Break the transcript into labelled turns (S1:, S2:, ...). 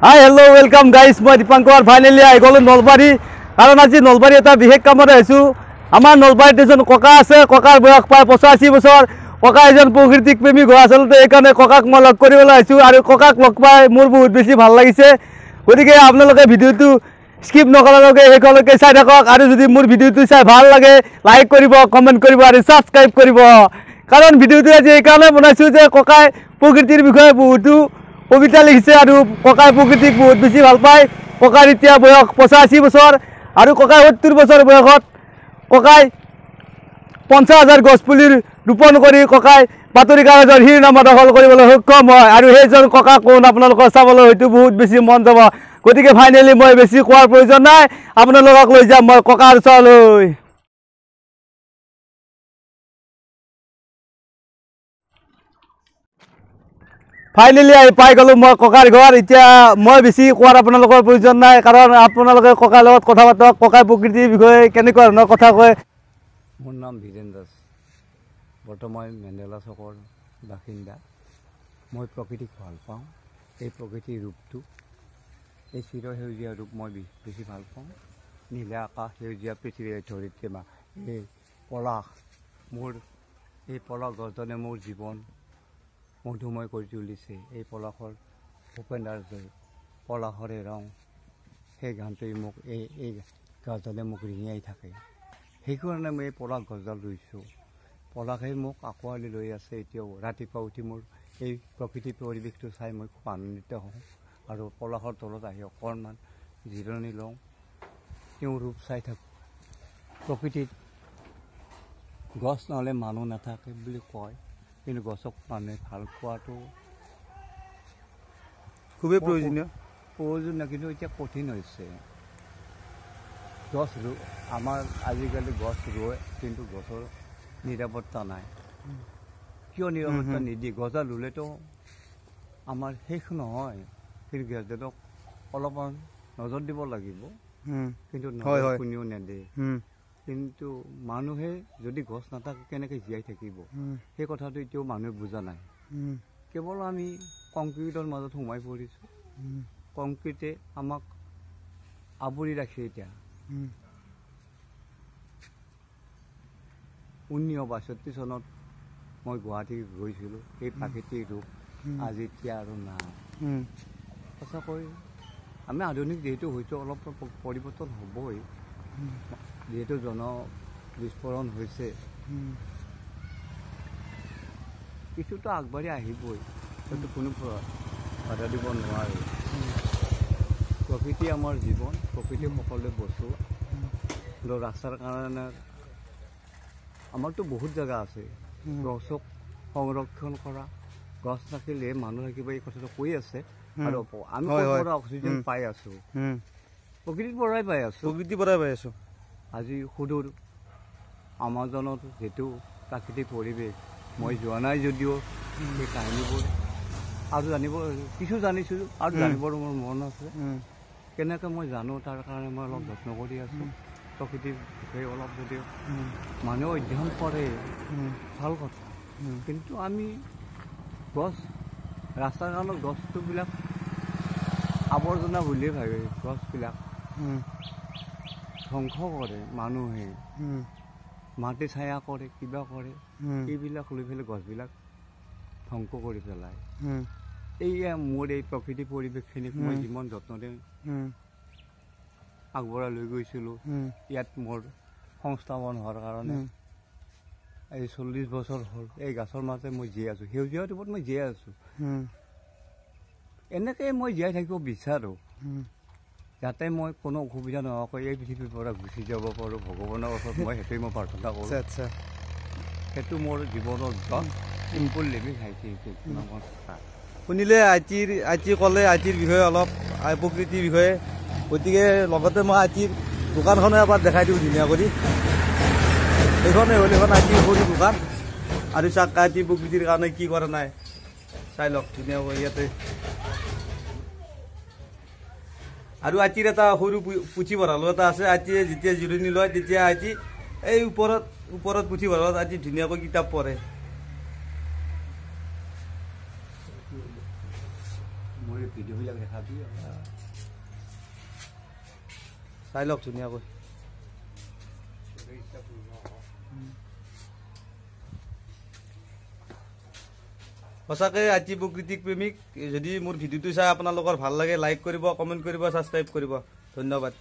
S1: Hi hello' welcome guys, মই Dipankar. Finally আহি গ'লোঁ নলবাৰী। কাৰণ আজি নলবাৰী এটা বিশেষ কামত আহিছোঁ। আমাৰ নলবাৰীত এজন ককা আছে, ককাৰ বয়স প্ৰায় 85 বছৰ। ককা এজন প্ৰকৃতিক প্ৰেমিক হয় আচলতে, সেইকাৰণে ককাক মই লগ কৰিবলৈ আহিছোঁ আৰু ককাক লগ পাই মোৰ বহুত বেছি ভাল লাগিছে। গতিকে আপোনালোকে ভিডিঅ'টো স্কিপ নকৰালৈকে শেষলৈকে চাই থাকক আৰু যদি মোৰ ভিডিঅ'টো চাই ভাল লাগে লাইক কৰিব, কমেণ্ট কৰিব আৰু ছাবস্ক্ৰাইব কৰিব। কাৰণ ভিডিঅ'টো আজি এইকাৰণে বনাইছোঁ যে ককাই প্ৰকৃতিৰ বিষয়ে বহুতো কবিতা লিখিছে আৰু ককাই প্ৰকৃতিক বহুত বেছি ভাল পায়। ককাৰ এতিয়া বয়স 85 বছৰ আৰু ককাই 70 বছৰ বয়সত ককাই 50,000 গছপুলিৰ ৰোপণ কৰি ককাই বাতৰি কাগজৰ শিৰোনামা দখল কৰিবলৈ সক্ষম হয়। আৰু সেইজন ককা কোন আপোনালোকৰ চাবলৈ হয়তো বহুত বেছি মন যাব। গতিকে ফাইনেলি মই বেছি কোৱাৰ প্ৰয়োজন নাই, আপোনালোকক লৈ যাম মই ককাৰ ওচৰলৈ। ফাইনেলি আহি পাই গ'লোঁ মই ককাৰ ঘৰ। এতিয়া মই বেছি কোৱাৰ আপোনালোকৰ প্ৰয়োজন নাই, কাৰণ আপোনালোকে ককাৰ লগত কথা পাতক, ককাই প্ৰকৃতিৰ বিষয়ে কেনেকুৱা ধৰণৰ কথা কয়।
S2: মোৰ নাম বীৰেন দাস, বৰ্তমান মেণ্ডেলা চকৰ বাসিন্দা। মই প্ৰকৃতিক ভাল পাওঁ। এই প্ৰকৃতিৰ ৰূপটো, এই চিৰসেউজীয়া ৰূপ মই বেছি ভাল পাওঁ। নীলা আকাশ, সেউজীয়া পৃথিৱী, ধৰিত্ৰী মা, এই পলাশ, মোৰ এই পলাশ গছজনে মোৰ জীৱন মধুময় কৰি তুলিছে। এই পলাশৰ ভূপেন হাজৰিকাৰ পলাশৰে ৰং, সেই গানটোৱে মোক এই গছডালে মোক ৰিঙিয়াই থাকে। সেইকাৰণে মই এই পলাশ গছডাল ৰুইছোঁ। পলাশে মোক আঁকোৱালি লৈ আছে এতিয়াও। ৰাতিপুৱা উঠি মোৰ এই প্ৰকৃতিৰ পৰিৱেশটো চাই মই খুব আনন্দিত হওঁ আৰু পলাশৰ তলত আহি অকণমান জিৰণি লওঁ, তেওঁৰ ৰূপ চাই থাকোঁ। প্ৰকৃতিত গছ নহ'লে মানুহ নাথাকে বুলি কয়, কিন্তু গছক মানুহে ভাল পোৱাটো
S1: খুবেই প্ৰয়োজনীয়।
S2: প্ৰয়োজনীয়, কিন্তু এতিয়া কঠিন হৈছে। গছ আমাৰ আজিকালি গছ ৰোৱে, কিন্তু গছৰ নিৰাপত্তা নাই। কিয় নিৰাপত্তা নিদিয়ে? গছডাল ৰুলেতো আমাৰ শেষ নহয়, কিন্তু গছডালক অলপমান নজৰ দিব লাগিব, কিন্তু কোনেও নেদিয়ে। কিন্তু মানুহে যদি গছ নাথাকে কেনেকৈ জীয়াই থাকিব, সেই কথাটো এতিয়াও মানুহে বুজা নাই। কেৱল আমি কংক্ৰিটৰ মাজত সোমাই পৰিছোঁ। কংক্ৰিটে আমাক আৱৰি ৰাখে। এতিয়া 1962 চনত মই গুৱাহাটী গৈছিলোঁ। সেই প্ৰাকৃতিক ৰূপ আজি এতিয়া আৰু নাই। সঁচাকৈ আমি আধুনিক যিহেতু হৈছোঁ, অলপ পৰিৱৰ্তন হ'বই। যিহেতু জন বিস্ফোৰণ হৈছে, কিছুতো আগবাঢ়ি আহিবই, সেইটো কোনো বাধা দিব নোৱাৰে। প্ৰকৃতি আমাৰ জীৱন, প্ৰকৃতি সকলোৱে বস্তু। ৰাস্তাৰ কাৰণে আমাৰতো বহুত জেগা আছে গছক সংৰক্ষণ কৰা। গছ থাকিলে মানুহ থাকিব, এই কথাটো কৈ আছে। আৰু আমি পৰা অক্সিজেন পাই আছোঁ, প্ৰকৃতিৰ পৰাই পাই আছোঁ,
S1: প্ৰকৃতিৰ পৰাই পাই আছোঁ।
S2: আজি সুদূৰ আমাজনত যিটো প্ৰাকৃতিক পৰিৱেশ, মই যোৱা নাই যদিও সেই কাহিনীবোৰ আৰু জানিব কিছু জানিছোঁ আৰু জানিবৰ মোৰ মন আছে। কেনেকৈ মই জানো তাৰ কাৰণে মই অলপ যত্ন কৰি আছোঁ। প্ৰকৃতিৰ বিষয়ে অলপ যদি মানুহে অধ্যয়ন কৰে ভাল কথা, কিন্তু আমি গছ ৰাস্তাৰ কাৰণত গছটোবিলাক আৱৰ্জনা বুলিয়ে ভাবে। গছবিলাক ধ্বংস কৰে মানুহে, মাটি ছায়া কৰে, কিবা কৰে, এইবিলাক লৈ পেলাই গছবিলাক ধ্বংস কৰি পেলায়। এইয়া মোৰ এই প্ৰকৃতি পৰিৱেশখিনিক মই যিমান যত্নৰে আগবঢ়াই লৈ গৈছিলোঁ, ইয়াত মোৰ সংস্থাপন হোৱাৰ কাৰণে এই 40 বছৰ হ'ল। এই গাছৰ মাজে মই জীয়াই আছোঁ, সেউজীয়া ৰূপত মই জীয়াই আছোঁ। এনেকৈয়ে মই জীয়াই থাকিব বিচাৰোঁ, যাতে মই কোনো অসুবিধা নোহোৱাকৈ এই পৃথিৱীৰ পৰা গুচি যাব পাৰোঁ ভগৱানৰ ওচৰত। মই সেইটোৱে মই প্ৰাৰ্থনা কৰোঁ। সেইটো মোৰ জীৱনৰ চিম্পল লিভিং। নমস্কাৰ।
S1: শুনিলে আইটিৰ ক'লে আইটিৰ বিষয়ে অলপ, প্ৰকৃতিৰ বিষয়ে। গতিকে লগতে মই আইটিৰ দোকানখনো এবাৰ দেখাই দিওঁ ধুনীয়া কৰি। এইখনে হ'ল এখন আইটিৰ সৰু দোকান। আৰু চাওক আইটিৰ প্ৰকৃতিৰ কাৰণে কি কৰা নাই, চাই লওক ধুনীয়াকৈ ইয়াতে। আৰু আইটিৰ এটা সৰু পুথিভঁৰালো এটা আছে। আইটিয়ে যেতিয়া জিৰণি লয় তেতিয়া IT এই ওপৰত পুথিভঁৰালত IT ধুনীয়াকৈ কিতাপ পঢ়ে।
S2: মোৰ ভিডিঅ'বিলাক দেখাবি।
S1: চাই লওক ধুনীয়াকৈ। সঁচাকৈ আতি প্ৰকৃতিক প্ৰেমিক। যদি মোৰ ভিডিঅ'টো চাই আপোনালোকৰ ভাল লাগে, লাইক কৰিব, কমেণ্ট কৰিব, ছাবস্ক্ৰাইব কৰিব। ধন্যবাদ।